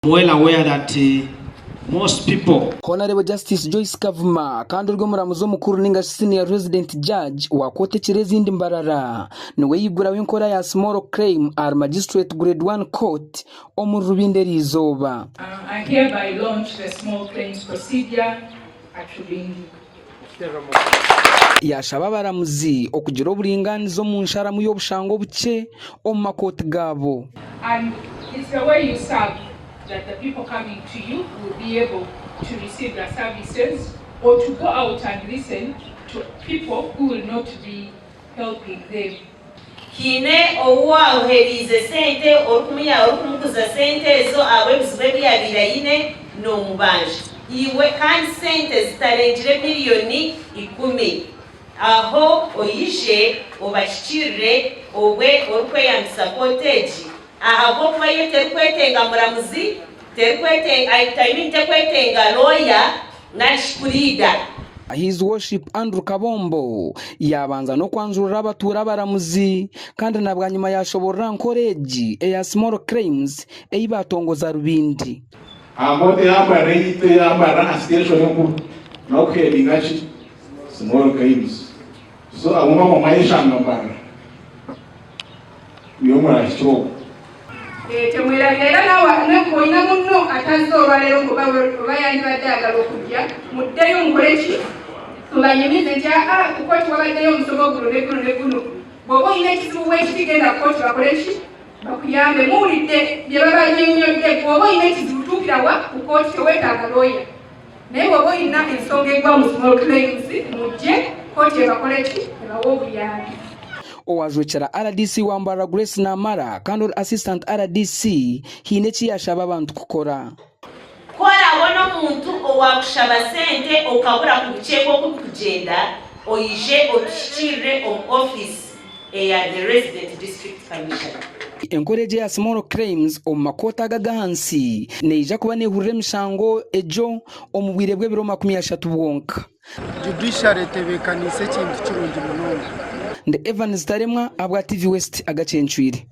I'm well aware that most people. Honarebo Justice Joyce Kavuma kandi ori omuramuzi omukuru ninga shi Senior Resident Judge wa kooti ekira ezindi Mbarara niwe yaiguraho enkora ya Small Claim ahari Magistrate Grade One Court omuri Rubindi eriizooba. I hereby launch the small claims procedure at Rubindi. Yaashaba abaramuzi okugira oburingaaniza omu nsharamu y'obushango obukye omu makooti gaabo. And it's the way you serve that the people coming to you will be able to receive the services or to go out and listen to people who will not be helping them. Haine ou waaohereize sente orikumuguza sente ezo ahabw'ebizibu ebi yaabaire aine noomubanja iwe kandi sente zitarengire miriyoni ikumi. Aho oije obahikirire obwe orikweyambisa kooti egi ahabw'okuba yo terikwetenga muramuzi, I mean tekwetenga looya nari shi puriida. His Worship Andrew Kabombo yaabanza n'okwanjurira abatuura abaramuzi kandi na bwanyima yaashoborora aha nkora egi eya Small Claims ei baatongoza Rubindi. Aha kooti eya Mbarara eyaitu eya Mbarara aha siteeshoni enkuru niho kuheadinga ki Small Claims. So abamwe bamwe mwayeshanga Mbarara niyo murahikye okwo. Temwerabira era naawe olina munno atazze olwaleero ngu oba yandibadde ayagala okujja, muddeyo mukole ki? Mubanyumize nti aa ku kkooti wabaddeyo omusomo guno ne guno ne guno. Bw'oba olina ekizibu bwekiti genda ku kkooti bakole ki? Bakuyambe. Muwulidde bye babannyonnyodde. Bw'oba olina ekizibu tuukira wa? Ku kkooti teweetaaga looya. Naye bw'oba olina ensonga egwa mu small claims mujje kkooti ebakole ki? Ebawe obuyambi. Owajwekyera rdc wa Mbarara Grace Namara kandi ori Assistant rdc haine eki yaashaba abantu kukora. Ku oraabone omuntu owaakushaba sente okabura kubukyeka oku bikugyenda, oije otuhikiirire omu ofiisi eya the Resident District Commissioner. Enkora egi eya Small Claims omu makooti aga ag'ahansi neija kuba nehurira emishango egyo omu bwire bw'ebiro 30 bwonka. Judiciary etebeekaniise ekintu kirungi munonga. Ndi Evans Taremwa ahabwa TV West agacencwire.